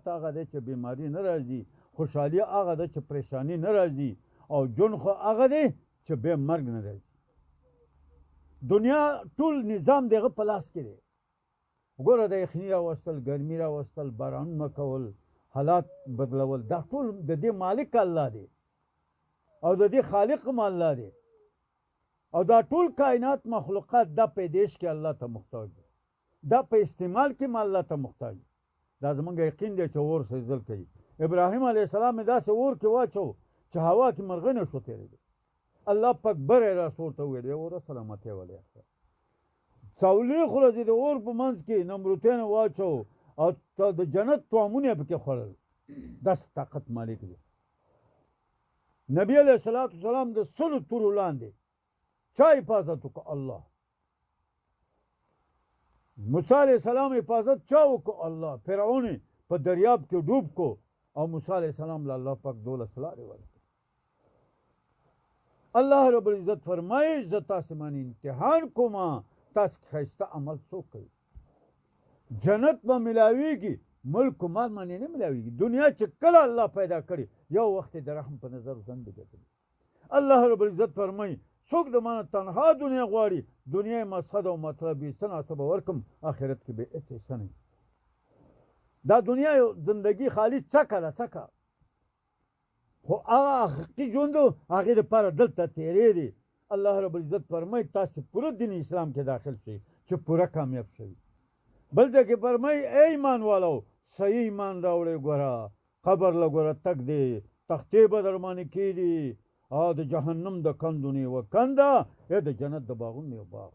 صحت هغه دی چې بیماری نه راځي، خوشحالي هغه ده چې پریشانی نه راځي، او ژوند خو هغه دی چې بې مرګ نه راځي. دنیا ټول نظام د هغه په لاس کې دی. ګوره د یخني راوستل، ګرمي راوستل، بارانونه کول، حالات بدلول، دا ټول د دې مالک الله دی او د دې خالق هم الله دی، او دا ټول کائنات مخلوقات دا پیدایش کې الله ته محتاج دی، دا په استعمال کې هم الله ته محتاج دی. دا زمونږ یقین دی چې اور سېزل کوي. ابراهیم علیه السلام یې داسې اور کې واچو چې هوا کې مرغۍ نه شو تېرېدی. الله پاک بری راس ورته وویل، ای اوره سلامتیا ولې اخته. څلوېښت ورځې د اور په منځ کې نمروتین واچو او د جنت طعامونه یې پکې خوړل. داسې طاقت مالک دی. نبی علیه الصلاة والسلام د 100 تورو لاندې چا حفاظت وکړو؟ الله. موسی علیه السلام حفاظت چا وکړو؟ الله. فرعون په دریاب کې ډوب کو او موسی علیه السلام له الله پاک 12 لارې ورکړې. الله رب العزت فرمایي زه تاسې باندې امتحان کوم، تاسې ښایسته عمل څوک کوي؟ جنت به ملاویږي، ملک و مال باندې نه ملاویږي. دنیا چې کله الله پیدا کړي یو وخت یې د رحم په نظر ځان دی کتلی. الله رب العزت فرمایي څوک د مانه تنها دنیا غواړي، دنیا یې مقصد او مطلب وي، څه ناڅه به ورکم، آخرت کې به هېڅ حصه نه وي. دا دنیا یو زندګي خالي څکه ده، څکه، خو هغه حقیقي ژوند هغې دپاره دلته تېرې دی. الله رب العزت فرمایي تاسې پوره دین اسلام کې داخل شئ چې پوره کامیاب شئ. بل ځای کې فرمایي ای ایمان والو صحیح ایمان راوړئ، ګوره قبر له ګوره تګ دی، تختې به در باندې کښېني، او د جهنم د کندو نه یوه کنده یا د جنت د باغونو یو باغ.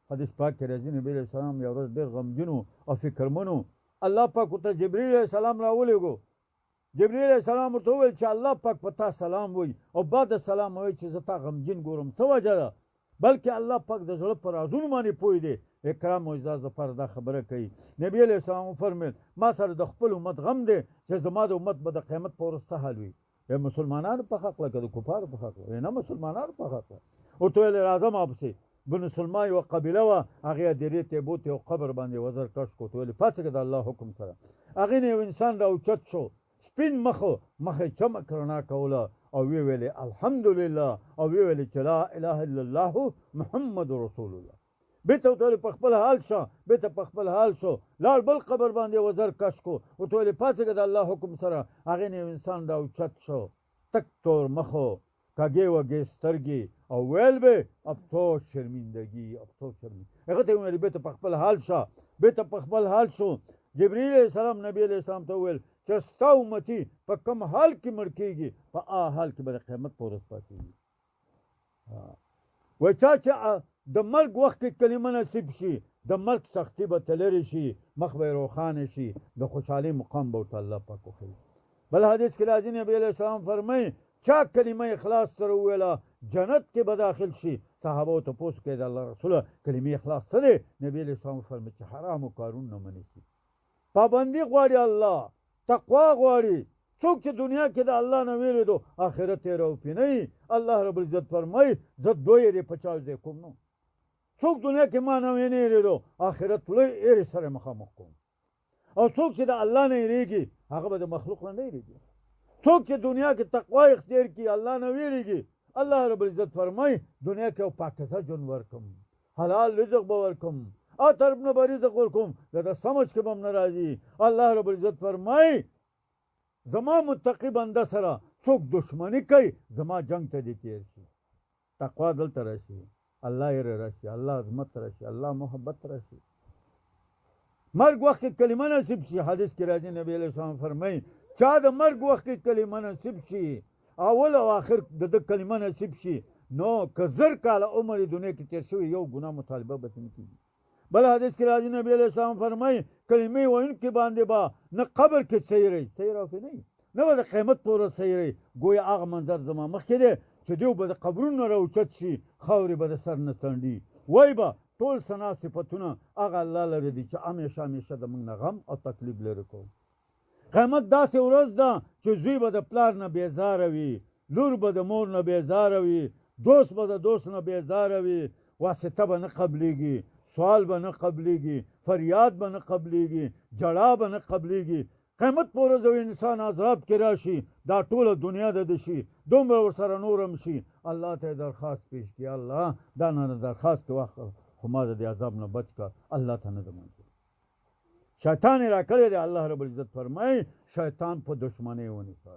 حدیث پاک کې راځي نبی علیه السلام یو ورځ ډېر غمګین و او فکرمن و. الله پاک ورته جبرئیل علیه السلام راولېږو. جبرئیل علیه السلام ورته وویل چې الله پاک په تا سلام وایي او بعد سلام وایي چې زه تا غمګین ګورم، څه وجه ده؟ بلکې الله پاک د زړه په رازونو باندې پوه دی، اکرام او اعزاز لپاره دا خبره کوي. نبی علیه السلام وفرمیل ما سره د خپل امت غم دی چې زما د امت به د قیامت په ورځ څه حال وي. ای مسلمانانو په حق لکه د کفارو په حق نه، مسلمانانو په حق. ورته ویل راځه ما پسې. بنو سلمہ یوه قبیله وه، هغې هدیرې ته یې بوتې او قبر باندې وزر کش کړو. ورته ویل پاڅېږه د الله حکم سره. هغې نه یو انسان راوچت شو، سپین مخ، مخ یې چمک رڼا کوله او ویې ویلې الحمدلله، او ویې ویلې چې لا اله الا الله محمد رسول الله. بیرته ورته ویل په خپل حال شه، بیرته په خپل حال شو، لاړ بل قبر باندې وزر کش کړو. ورته ویل پاڅېږه د الله حکم سره. هغې نه یو انسان راوچت شو، تک تور مخ، کږې وږې سترګې، او ویل به افسوس شرمندګي، افسوس شرمندګي. هغه ته یې وویل بیرته په خپل حال شه، بیرته په خپل حال شو. جبرئیل علیه السلام نبی علیه السلام ته وویل چې ستا امتي په کوم حال کې مړ کېږي په هغه حال کې به د قیامت په ورځ پاڅېږي. وایي چا چې د مرګ وخت کې کلمه نصیب شي، د مرګ سختي به تلرې شي، مخ به یې روښانه شي، د خوشحالۍ مقام به ورته الله پاک وښیي. بل حدیث کې راځي نبی علیه السلام فرمایي چا کلمه اخلاص سره وویله جنت کې به داخل شي. صحابه تپوس کوي د الله رسوله کلمه اخلاص څه دی؟ نبی علیه السلام فرمایي چې حرامو کارونو نه منع شي. پابندي غواړي الله، تقوا غواړي. څوک چې دنیا کې د الله نه وېرېدو آخرت یې راوپي نه. الله رب العزت فرمایي زه دوه یېرې په چا ځای کوم نو څوک دنیا کې ما نه نه یېرېدو آخرت لوی یېرې سره مخامخ کوم. او څوک چې د الله نه یېرېږي هغه به د مخلوق نه نه یېرېږي. څوک چې دنیا کې تقوا اختیار کړي الله نه وېرېږي، الله رب العزت فرمایي دنیا کې یو پاکزه ژوند ورکم، حلال رزق به ورکم، او طرف نه به رزق ورکوم، د ده سمجھ کې به هم نه راځي. الله رب العزت فرمایي زما متقي بنده سره څوک دښمني کوي زما جنګ ته دې تیر شي. تقوا دلته راشي، الله یې راشي، الله عظمت راشي، الله محبت راشي. مرګ وخت کې کلمه نصیب شي. حدیث کې راځي نبی علیه السلام فرمایي چا د مرګ وخت کې کلمه نصیب شي، اول او آخر د ده کلمه نصیب شي، نو که 1000 کاله عمر یې دنیا کې تېر شوی یو ګناه مطالبه به ترې نه کېږي. بل حدیث کې راځي نبی علیه السلام فرمایي کلمې ویونکي باندې به نه قبر کې څه یېرئ، څه یېره پرې نه وي، نه به د قیامت په ورځ څه یېرئ. ګویا هغه منظر زما مخکې دی چې دیو به د قبرونو راوچت شي، خاورې به د سر نه څنډي، وایي به ټول ثنا صفتونه هغه الله لره دي چې همیشه همیشه د موږ نه غم او تکلیف لرې کوم. قیامت داسې ورځ ده چې زوی به د پلار نه بېزاره وي، لور به د مور نه بېزاره وي، دوست به د دوست نه بېزاره وي، واسطه به نه قبلېږي، سوال به نه قبلېږي، فریاد به نه قبلېږي، ژړا به نه قبلېږي. قیامت په ورځ یو انسان عذاب کې راشي، دا ټوله دنیا د ده شي، دومره ورسره نور هم شي، الله ته یې درخواست پیش کړي، الله دا نه درخواست کې واخله خو ما د دې عذاب نه بچ کړه، الله ته نه ده منظور. شیطان یې راکړی دی. الله رب العزت فرمایي شیطان په دښمنۍ ونیسه.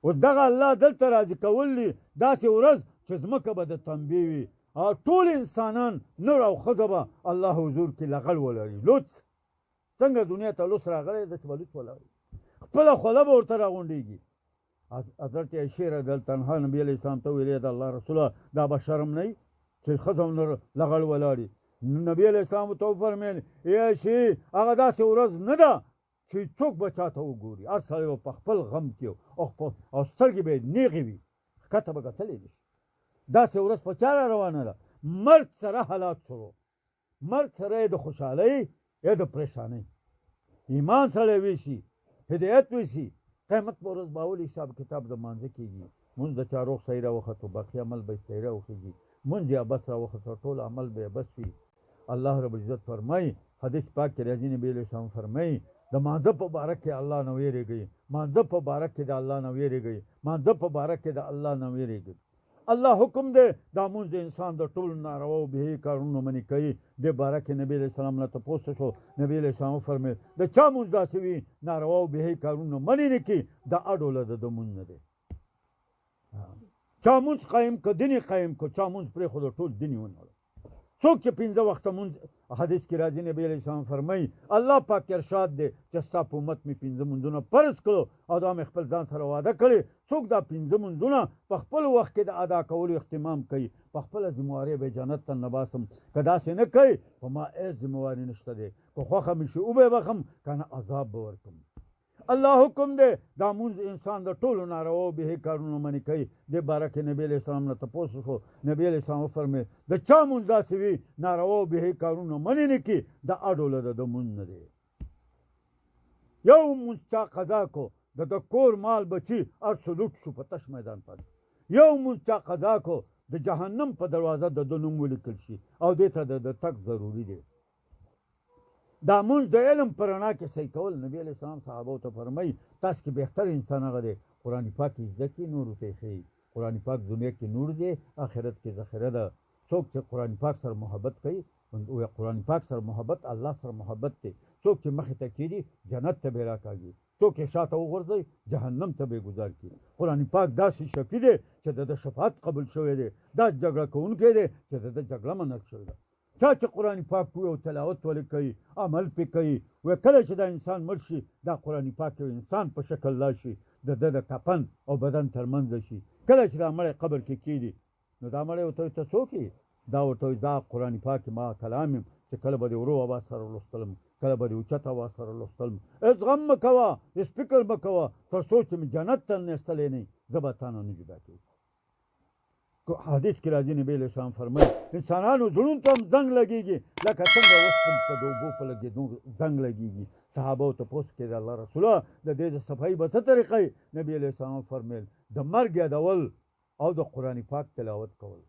اوس دغه الله دلته راضي کول دي، داسې ورځ چې ځمکه به د تنبیه وي او ټول انسانان نر او ښځه به الله حضور کې لغړ ولري. لوڅ څنګه دنیا ته لوڅ راغلی داسې به لوڅ ولاړ وي، خپله خوله به ورته راغونډېږي. حضرت عایشې رضی الله عنها نبي علیه السلام ته وویل، د الله رسوله دا به شرم نه وي چې ښځه او نر لغړ ولاړ وي؟ نبي علیه السلام ورته وفرمیل، ای عایشې هغه داسې ورځ نه ده چې څوک به چا ته وګوري، هر سړی به په خپل غم کې او سترګې به یې نیغې وي، ښکته به کتلی نه شي. داسې ورځ په چا را روانه ده؟ مرګ سره حالات شروع، مرګ سره یې د خوشحالۍ یا د پریشانۍ، ایمان سره ویشي، هدایت ویشي. قیامت په ورځ به اول حساب کتاب د مانځه کېږي. مونځ د چا روغ صحیح راوختو باقي عمل به یې صحیح راوخېږي، مونځ یې عبث راوختو ټول عمل به یې عبث وي. الله رب العزت فرمایي، حدیث پاک کې راځي، نبی علیه السلام فرمایي د مانځه په باره کې الله نه ویرېږئ، مانځه په باره کې د الله نه ویرېږئ، مانځه په باره کې د الله نه ویرېږئ. الله حکم دی دا مونځ د انسان د ټولو ناروا او بهي کارونو منې کوي. دې باره کې نبی علیه السلام نه تپوس شو، نبی علیه السلام وفرمیل د چا مونځ داسې وي ناروا او بهي کارونو منې نه کړي، دا اډوله د ده مونځ نه دی. چا مونځ قایم که دین یې قایم که، چا مونځ پرېښود ټول دین یې ونړ. څوک چې پنځه وخته مونځ، حدیث کې راځي نبی علیه السلام فرمایي الله پاک ارشاد دی چې ستا په امت مې پنځه مونځونه فرض کړو او دا مې خپل ځان سره وعده کړې، څوک دا پنځه مونځونه په خپل وخت کې د ادا کولو اهتمام کوي په خپله ذمهوارۍ به جنت ته ننباسم، که داسې نه کوي په ما هېڅ ذمهواري نشته دی، که خوښه مې شي وبه یې بخښم، که نه عذاب به ورکړم. الله حکم دی دا مونځ انسان د ټولو ناروا او بهي کارونو منې کوي. دې باره کې نبی علیه السلام نه تپوس وشو، نبی علیه السلام وفرمیل د چا مونځ داسې وي ناروا او بهي کارونو منې نه کړي، دا اډوله د ده مونځ نه دی. یو مونځ چا قضا کو د ده کور مال بچي هر څه لوټ شو په تش میدان پاتې. یو مونځ چا قضا کو د جهنم په دروازه د ده نوم ولیکل شي او دې ته د ده تګ ضروري دی. دا مونځ د علم په رڼا کې صحیح کول. نبی علیه السلام صحابو ته فرمایي تاسو کې بهتر انسان هغه دی قرآن پاک یې زده کړي نورو ته یې ښیي. قرآن پاک دنیا کې نور دی، آخرت کې ذخیره ده. څوک چې قرآن پاک سره محبت کوي، قرآن پاک سره محبت الله سره محبت دی. څوک چې مخې ته کښېني جنت ته به یې راکاږي، څوک یې شاته وغورځوي جهنم ته به یې ګوزار کړي. قرآن پاک داسې شفیع دی چې د ده شفاعت قبول شوی دی، داسې جګړه کوونکی دی چې د ده جګړه منل شوې ده. چا چې قرآن پاک وي او تلاوت ولې کوي، عمل پې کوي، وایي کله چې دا انسان مړ شي دا قرآن پاک یو انسان په شکل راشي، د ده د کفن او بدن ترمنځ شي. کله چې دا مړی قبر کې کښېني نو دا مړی ورته وایي ته څوک یې؟ دا ورته وایي زه قرآن پاک ما کلام یم چې کله به د ورو اواز سره لوستلم، کله به د اوچت اواز سره لوستلم. هېڅ غم مه کوه، هېڅ فکر مه کوه، تر څو چې مې جنت ته نېستلی نه زه به تا نه نه جدا کېږم. حدیث کې راځي نبی علیه السلام فرمایي انسانانو زړونو ته هم زنګ لګېږي لکه څنګه اوسپنې ته د اوبو په لګېدو زنګ لګېږي. صحابه تپوس کړي د الله رسوله د دې د صفایي به څه طریقه وي؟ نبی علیه السلام فرمیل د مرګ یادول او د قرآن پاک تلاوت کول.